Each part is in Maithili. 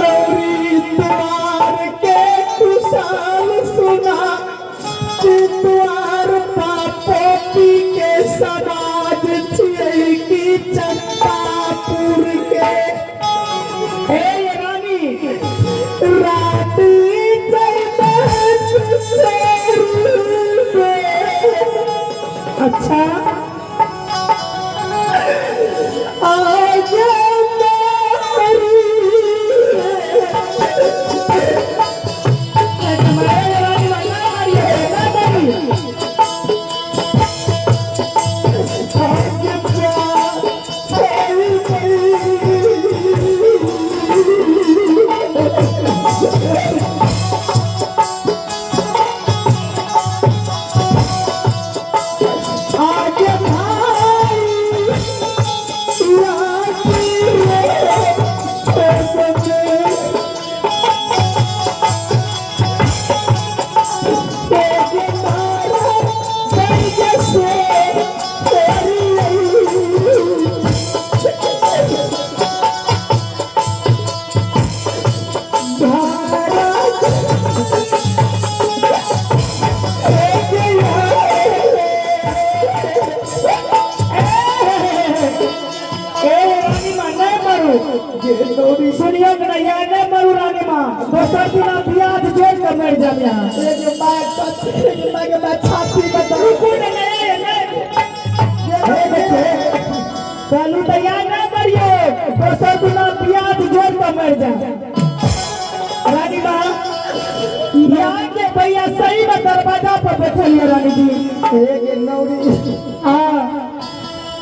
नौरी द्वार के कुशाल सुना कि द्वार पापोपी के समाज छियै कि चंपापुर के। हे रानी रानी जैबे ससुर में। अच्छा आगे मारी। रानी माँ ना मारिए ना मारिए। आगे प्यार आगे भाई रानी रे ए रानी माँ नहीं मरू। सुनियो कि नहीं यार, नहीं मरू रानी माँ, दोसर दिना बियाह जोड़ के मर जाम यहाँ। रुकू ने नहीं नहीं हे बेटे, कहलू तो यार नहीं मरियो, दोसर दिना बियाह जोड़ के मर जाम। रानी माँ यहाँ के भैया सही में दरवाजा पर बैठल है रानी जी। हाँ।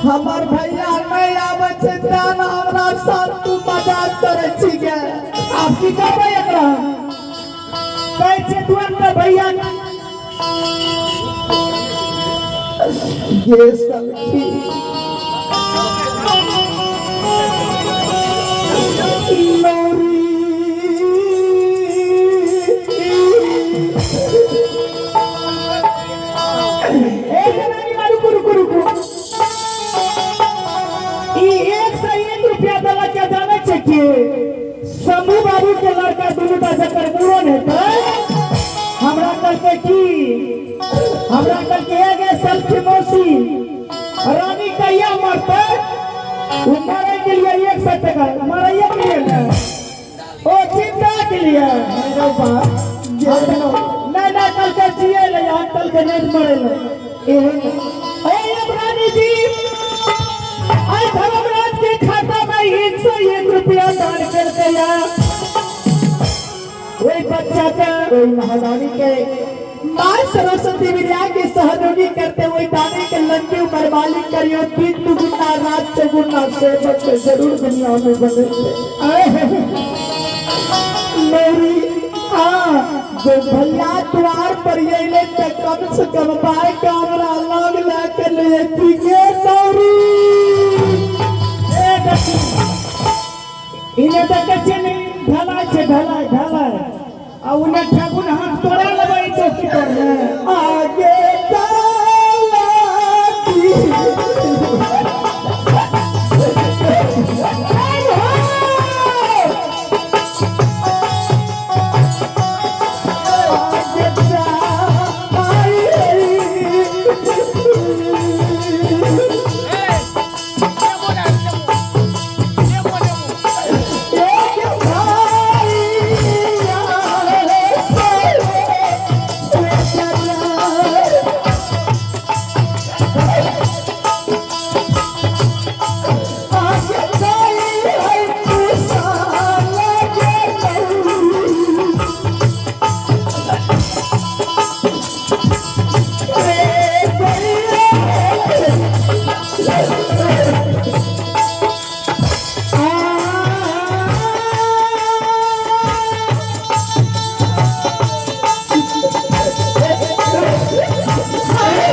हमर भैया नहीं आबै छै तें ने हमरा साथ तू मजाक करै छी गे। आब की करबै एकरा? कहै छै तुरंत भैया। गे सखी नौरी, ए रानी माँ, रुकू रुकू रुकू, ई 101 रुपया देलक के जानै छै कि शंभू बाबू के लड़का दुनूटा जकर मूड़न हेतै, हमरा कहलकै की, हमरा कहलकै ए गे सलखी मौसी, रानी कहिया मरतै? ओ मरै के लिए 100 टका मरैये के लिए ने, ओ चिंता के लिए नहीं नहीं, कल के जिए ले यहाँ, कल के नहीं मरे ले। ए अब रानी जी आई धर्मराज के खाता में 101 रुपया दान करके या वही बच्चा के वही महादानी के माँ सरस्वती विद्या के सहयोगी करते हुए दानी के लंबी उम्र मालिक करियो, दिन दुगुना रात चौगुना सेवक के जरूर दुनिया में बने। मेरी हाँ जो भैया द्वार पर अइले त कम से कम बाय के हमरा लग ला के ले गे नौरी। ए देखी, इने देखै छियै ने ढलाई छै, ढलाई ढलाई, आ उन्हें ठेहुन हाथ तोड़ा लेबै चौकी पर ने। आगे डाला। आगे एक भाई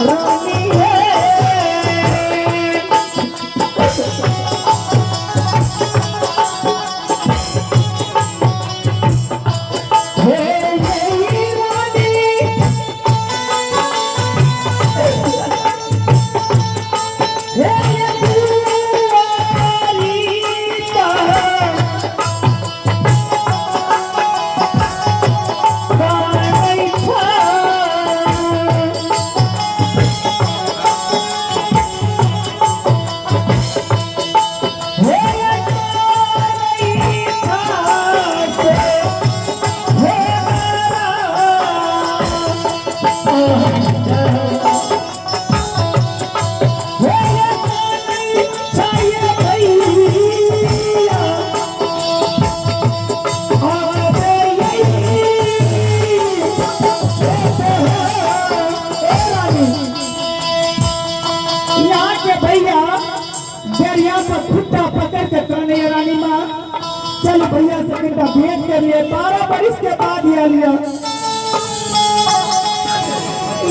रानी है। हे रानी। नहीं है रानी माँ, चल भैया से कनिटा भेंट करिए, 12 बरिस के बाद आयल ये।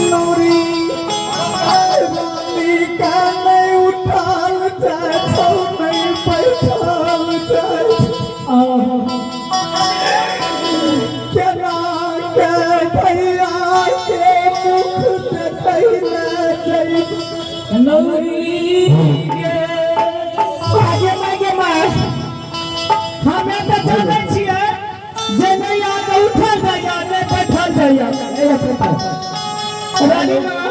नौरी रानी का नहीं उठाल जाय छौ, नहीं बैठाल जाय छौ। केना के भैया के मुख देखै ले जइब। नौरी गे आगे मागे माँ, हमे तऽ जानै छियै जे नहि आगे उठल जाइया नहि बैठल जाइया। रानी माँ,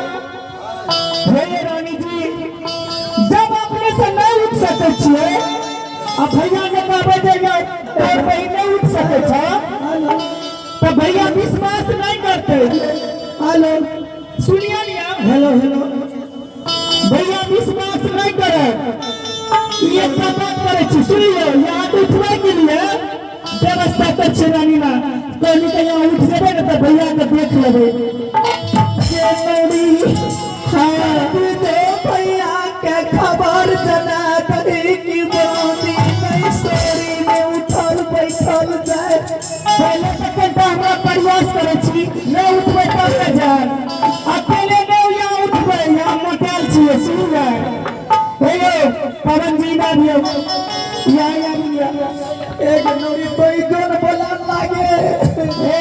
हे रानी जी, जब अपने से नहीं उठ सकै छियै आ भैया के कहबै जे यौ तोर बहिन नहीं उठ सकै छ, तऽ भैया विश्वास नहीं करतै। हेलो सुनिया लिया, हेलो हेलो, भैया विश्वास नहीं करे। ये एकटा बात करै छी, सुनियो, यहाँ उठबै के लिए व्यवस्था कर छी रानी माँ। कहली तऽ यहाँ उठ जेबै ने तऽ भैया के देख लेबै। जे नौरी हाँ दे भैया के खबर जना दही कि बोनी नहीं सोरी में उठल बैठल जाय। पहले तऽ कनिटा हमरा प्रयास करै छी, नहि उठबै तब ने जाय। अकेले नहि यहाँ उठबै, यहाँ मोटायल छियै, सुनियै। हे यौ पवन जी, आबियौ यहाँ, आबियौ। एक नौरी बैगन बोला लागे। हे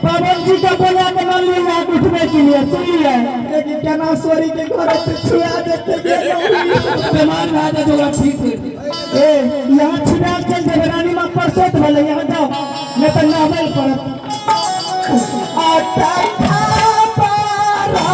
पवन जी के बोला के मान लियौ यहाँ उठबै के लिए, सुनियै। एक केना सोरी के घर पे छुआ देते गे नौरी। बीमार भए जाए ओकरा ठीक कर। ए यहाँ छिनाल चल जेबै रानी माँ, परसोत भेलै, यहाँ जाओ नहि तऽ नहबै लए पड़त। आटा खा पारा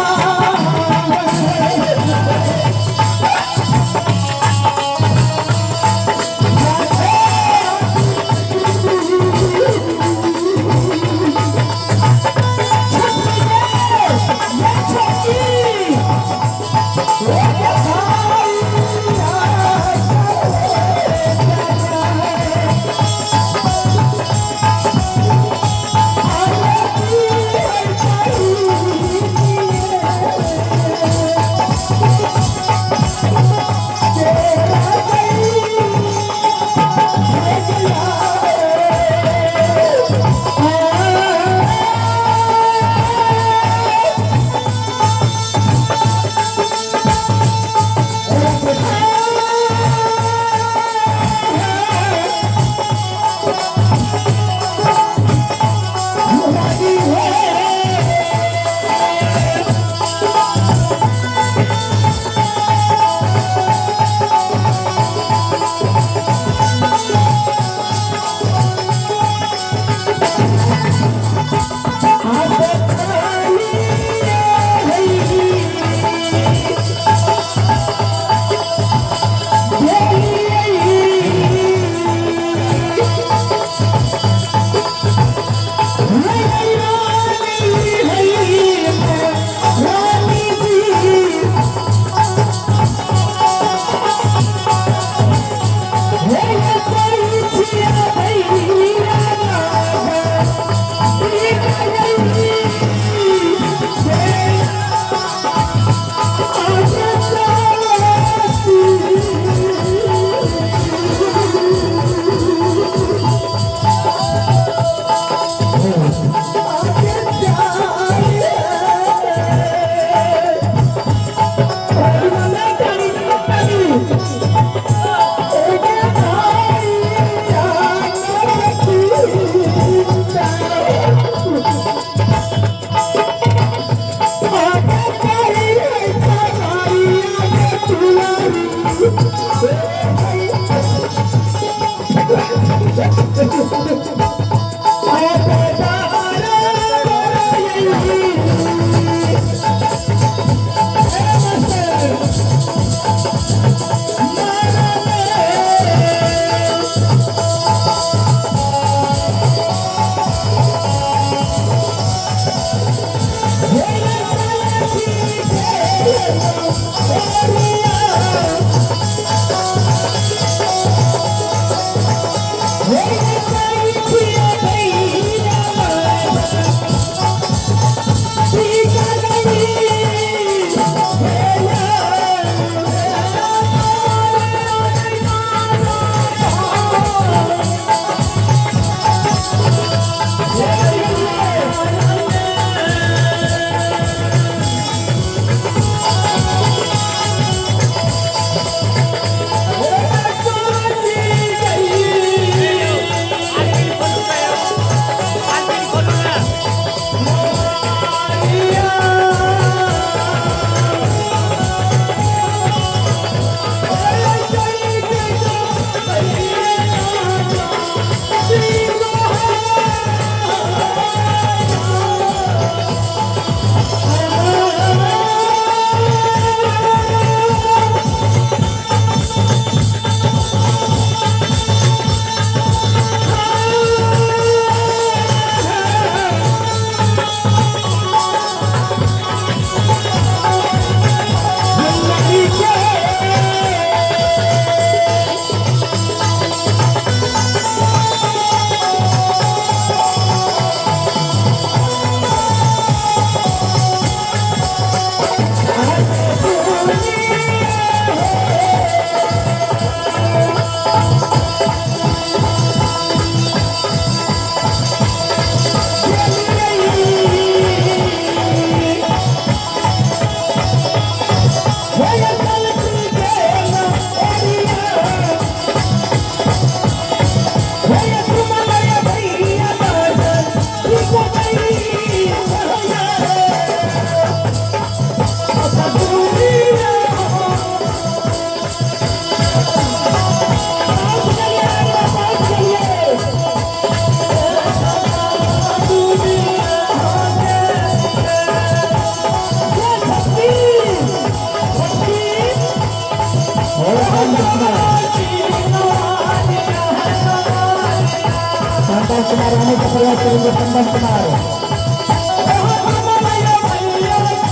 कुमार आने का प्रयास करेंगे। चंदन कुमार,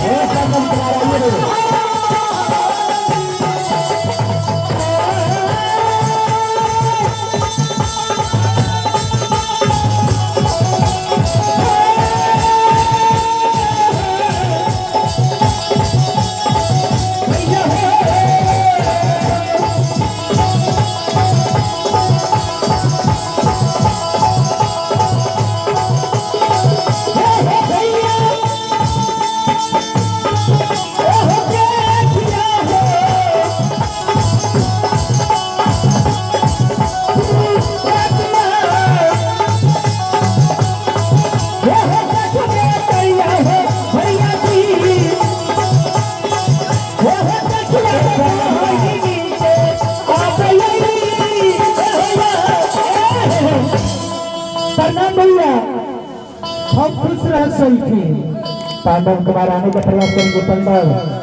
ए चंदन कुमार आइए रे। प्रणाम भैया, हम खुश रह सही। पांडव कुमार आने का प्रयास करेंगे। पांडव